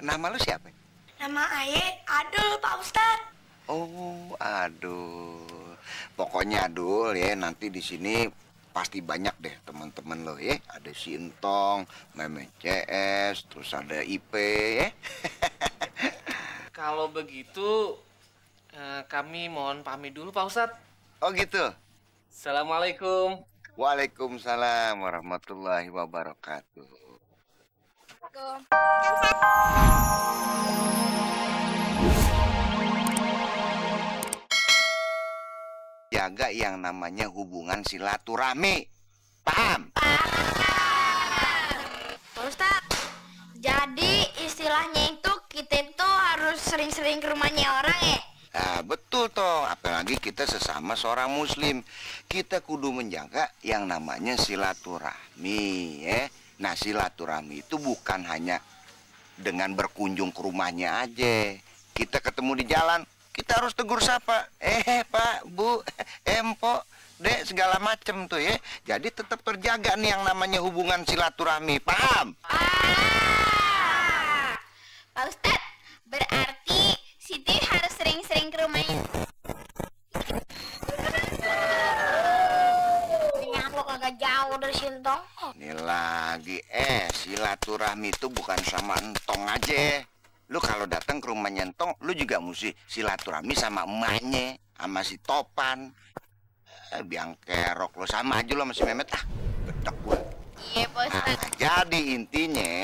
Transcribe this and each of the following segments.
Nama lu siapa? Nama Aye Adul, Pak Ustadz. Oh, Adul. Pokoknya Adul ya, nanti di sini pasti banyak deh teman-teman lo ya. Ada si Entong, Meme CS, terus ada IP ya. Kalau begitu, kami mohon pamit dulu, Pak Ustadz. Oh gitu. Assalamualaikum. Waalaikumsalam warahmatullahi wabarakatuh. Jaga yang namanya hubungan silaturahmi. Paham? Pak Ustadz, jadi istilahnya itu kita itu harus sering-sering ke rumahnya orang ya? Nah, betul toh. Apalagi kita sesama seorang muslim. Kita kudu menjaga yang namanya silaturahmi ya. Nah, silaturahmi itu bukan hanya dengan berkunjung ke rumahnya aja. Kita ketemu di jalan, kita harus tegur sapa. Pak, Bu, Empok, Dek, segala macem tuh ya. Jadi tetap terjaga nih yang namanya hubungan silaturahmi. Paham? Pak Ustadz, berarti Siti harus sering-sering ke rumahnya. Minyak lo kagak jauh dari Sintong. Ini lagi, silaturahmi itu bukan sama Entong aja. Lu kalau datang ke rumahnya Entong, lu juga mesti silaturahmi sama emaknya, sama si Topan. Biang kerok lo sama aja lo sama si Memet bedek gua. Iya, Pak Ustadz. Nah, jadi intinya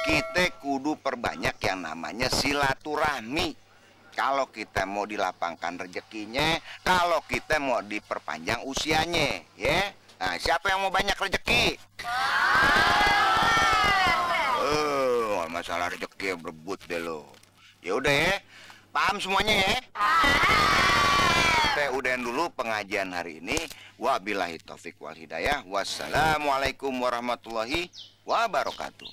kita kudu perbanyak yang namanya silaturahmi. Kalau kita mau dilapangkan rezekinya, kalau kita mau diperpanjang usianya, ya. Nah, siapa yang mau banyak rezeki? Masalah rezeki berebut deh lo. Ya udah ya, paham semuanya ya? Kita udahin dulu pengajian hari ini. Wabillahi taufik wal hidayah. Wassalamualaikum warahmatullahi wabarakatuh.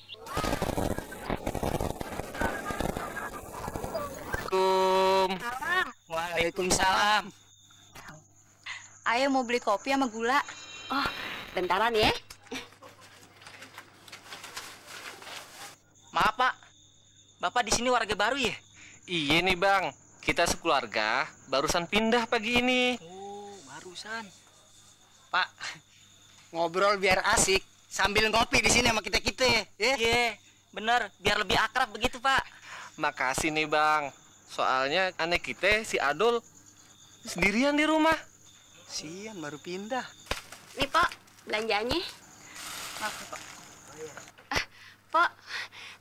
Waalaikumsalam. Ayo mau beli kopi sama gula. Oh, bentaran ya. Maaf Pak, Bapak di sini warga baru ya? Iya nih Bang, kita sekeluarga barusan pindah pagi ini. Oh, barusan. Pak, ngobrol biar asik sambil ngopi di sini sama kita-kita ya. Iya, bener, biar lebih akrab begitu Pak. Makasih nih Bang, soalnya aneh kita si Adul sendirian di rumah. Sian baru pindah. Nih, Pak, belanjanya. Maaf Pak. Pak,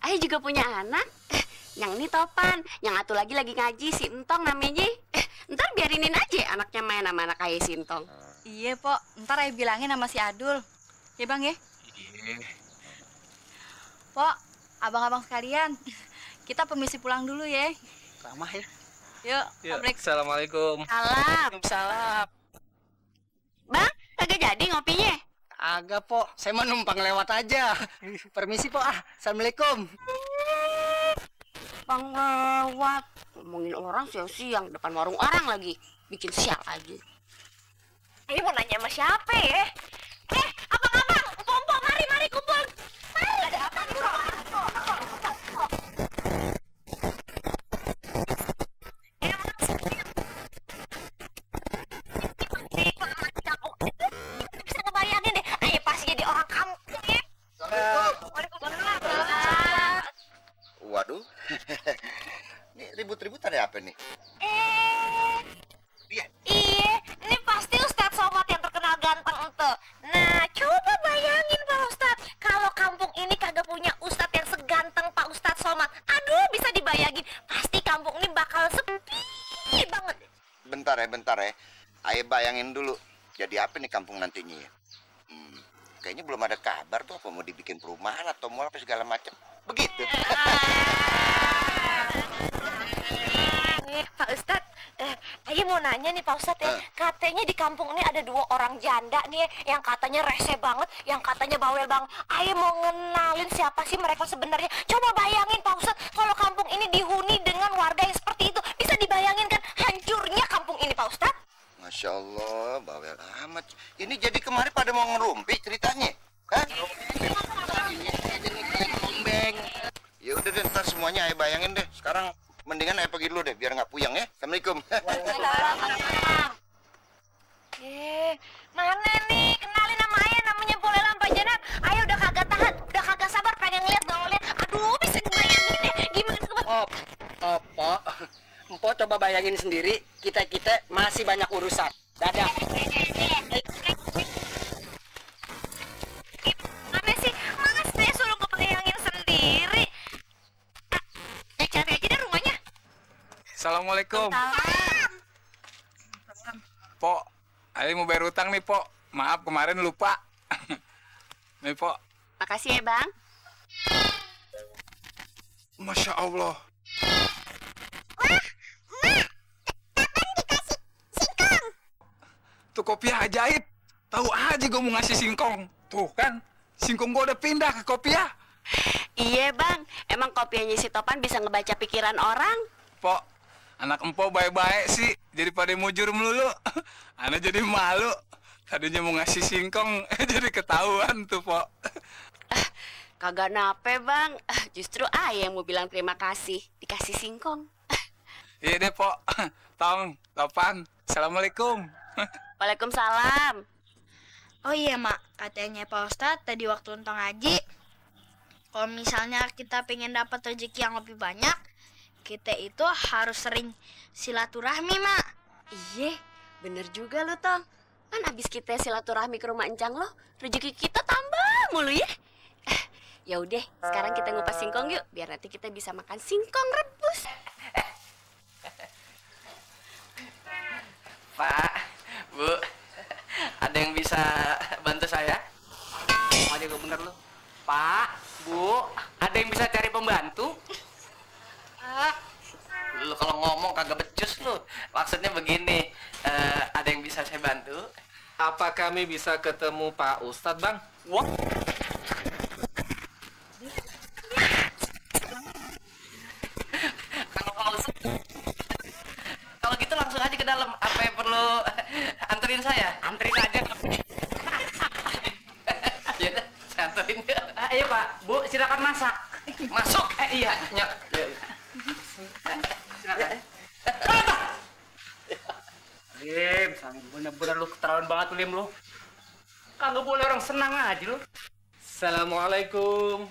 Ayah juga punya anak. Yang ini Topan, yang satu lagi ngaji si Entong namanya. Ntar biarinin aja anaknya main sama anak Ayah si Entong. Iya Pok, ntar Ayah bilangin sama si Adul. Ya Bang ya? Iya. Pok, abang-abang sekalian, kita permisi pulang dulu ya. Ramah ya. Yuk, Yuk, Assalamualaikum. Assalamualaikum. Salam. Salam. Bang, kagak jadi ngopinya? Agak, Pok. Saya mau numpang lewat aja. Permisi, Pok. Assalamualaikum. Bang lewat. Ngomongin orang siang-siang depan warung orang lagi. Bikin sial aja. Ini mau nanya sama siapa ya? Abang-abang, empok-empok, mari kumpul. Mari. Ada apa nih, Bro? Bisa ngebayangin deh, Ayah pasti jadi orang kampung ya. Waalaikumsalam. Waduh, ini ribut-ribut ada apa nih? Iya, ini pasti Ustadz Somad yang terkenal ganteng ente. Nah, coba bayangin Pak Ustadz, kalau kampung ini kagak punya Ustadz yang seganteng Pak Ustadz Somad. Aduh, bisa dibayangin, pasti kampung ini bakal sepi banget. Bentar ya. Ayo bayangin dulu. Jadi apa nih kampung nantinya ya? Kayaknya belum ada kabar tuh apa mau dibikin perumahan atau mau apa segala macam. Begitu. Pak Ustadz, Ayah mau nanya nih Pak Ustadz ya, katanya di kampung ini ada 2 orang janda nih ya, yang katanya rese banget, yang katanya bawel banget. Ayah mau ngenalin siapa sih mereka sebenarnya. Coba bayangin Pak Ustadz, kalau kampung ini dihuni dengan warga yang seperti itu, bisa dibayangin kan hancurnya kampung ini Pak Ustadz? Masya Allah, bawel amat. Ini jadi kemarin pada mau ngerumpi ceritanya, kan? Ya udah deh, ntar semuanya Ayah bayangin. bayangin sendiri, kita masih banyak urusan. Dadah. Gimana sih? Mas, saya suruh ngebayangin sendiri. Cari aja deh rumahnya. Assalamualaikum. Pok, Ayo mau bayar utang nih, Pok. Maaf kemarin lupa. Nih, Pok. Makasih ya, Bang. Masya Allah. Tuh kopiah ajaib. Tahu aja gue mau ngasih singkong. Tuh kan, singkong gue udah pindah ke kopiah. Iya, Bang. Emang kopiahnya si Topan bisa ngebaca pikiran orang? Pok, anak empok baik-baik sih. Jadi pada mujur melulu. Ana jadi malu. Tadinya mau ngasih singkong, jadi ketahuan tuh, Pok. Kagak nape, Bang. Justru ayah yang mau bilang terima kasih. Dikasih singkong. Iya deh, Pok. Tong, Topan. Assalamualaikum. Waalaikumsalam. Oh iya, Mak. Katanya Pak Ustadz tadi waktu Entong ngaji, kalau misalnya kita pengen dapat rezeki yang lebih banyak, kita itu harus sering silaturahmi, Mak. Iya, bener juga lo, Tong. Kan abis kita silaturahmi ke rumah Encang lo, rezeki kita tambah mulu ya. Ya udah, sekarang kita ngupas singkong yuk, biar nanti kita bisa makan singkong rebus. Pak, Bu, ada yang bisa bantu saya? Mau juga bener lu. Pak, Bu, ada yang bisa cari pembantu? Lu kalau ngomong kagak becus lu. Maksudnya begini, ada yang bisa saya bantu? Apa kami bisa ketemu Pak Ustadz, Bang? Wah. Kalau gitu langsung aja ke dalam. Apa yang perlu anterin saya? Anterin aja. Ya, saya anterin. Ayo Pak, Bu, silakan masak. Masuk. Iya. Nyok. Silakan. Lim, bener-bener lu keterlaluan banget Lim lu. Kagak boleh orang senang aja lu. Assalamualaikum.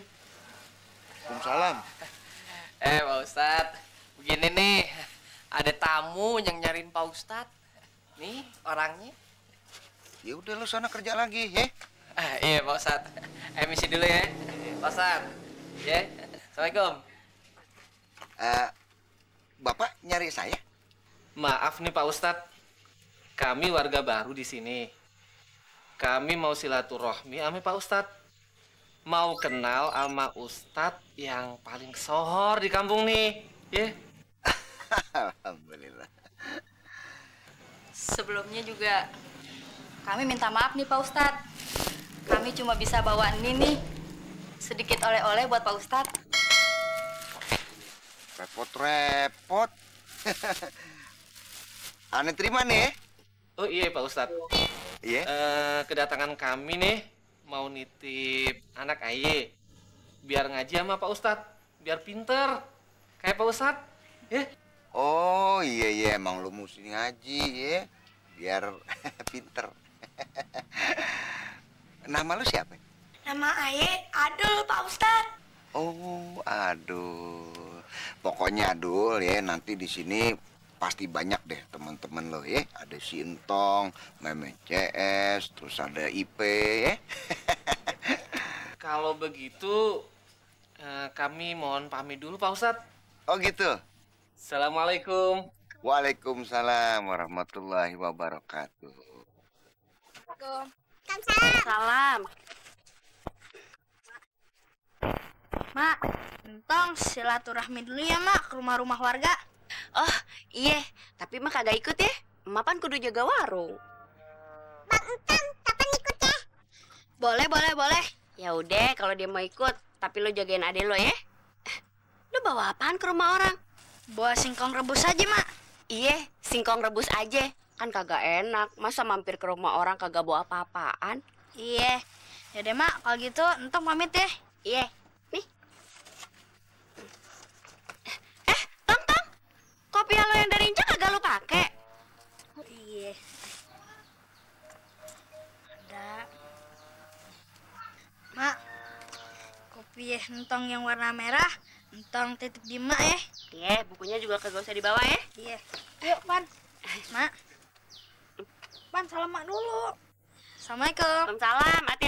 Waalaikumsalam. Pak Ustadz, begini nih, ada tamu yang nyariin Pak Ustadz. Nih orangnya. Ya udah lu sana kerja lagi, ya. Iya Pak Ustadz. Misi dulu ya, Pak Ustadz. Ya, Assalamualaikum. Bapak nyari saya? Maaf nih Pak Ustadz, kami warga baru di sini. Kami mau silaturahmi sama Pak Ustadz. Mau kenal sama Ustadz yang paling sohor di kampung nih, ya? Alhamdulillah. Sebelumnya juga kami minta maaf nih Pak Ustadz. Kami cuma bisa bawa ini nih, sedikit oleh-oleh buat Pak Ustadz. Repot-repot. Aneh terima nih. Oh iya Pak Ustadz. Iya. Kedatangan kami nih mau nitip anak Aye biar ngaji sama Pak Ustadz, biar pinter kayak Pak Ustadz, ya? Oh iya emang lu mesti ngaji ya, biar pinter. Nama lu siapa? Nama Aye Adul, Pak Ustadz. Oh, Adul. Pokoknya Adul ya, nanti di sini pasti banyak deh teman-teman lo ya. Ada si Entong, Meme CS, terus ada IP ya. Kalau begitu kami mohon pamit dulu Pak Ustadz. Oh gitu. Assalamualaikum. Waalaikumsalam warahmatullahi wabarakatuh. Salam. Mak, Entong silaturahmi dulu ya, Mak, ke rumah-rumah warga. Oh, iya. Tapi mah kagak ikut ya. Emak pan kudu jaga warung. Bang Entong, kapan ikut ya? Boleh. Ya udah, kalau dia mau ikut, tapi lo jagain adek lo ya. Lo bawa apaan ke rumah orang? Bawa singkong rebus aja, Mak. Iya, singkong rebus aja. Kan kagak enak. Masa mampir ke rumah orang kagak bawa apa-apaan? Iya. Yaudah, Mak, kalau gitu Entong pamit ya. Iya. Nih. Tong. Kopi lo yang dari Injak kagak lo pakai? Iya. Ada. Mak, kopi Entong yang warna merah Entong titip di mak ya. Iya, bukunya juga kagak usah dibawa ya. Iya. Yuk, Pan. Mak. Pan, salam mak dulu. Assalamualaikum. Waalaikumsalam, hati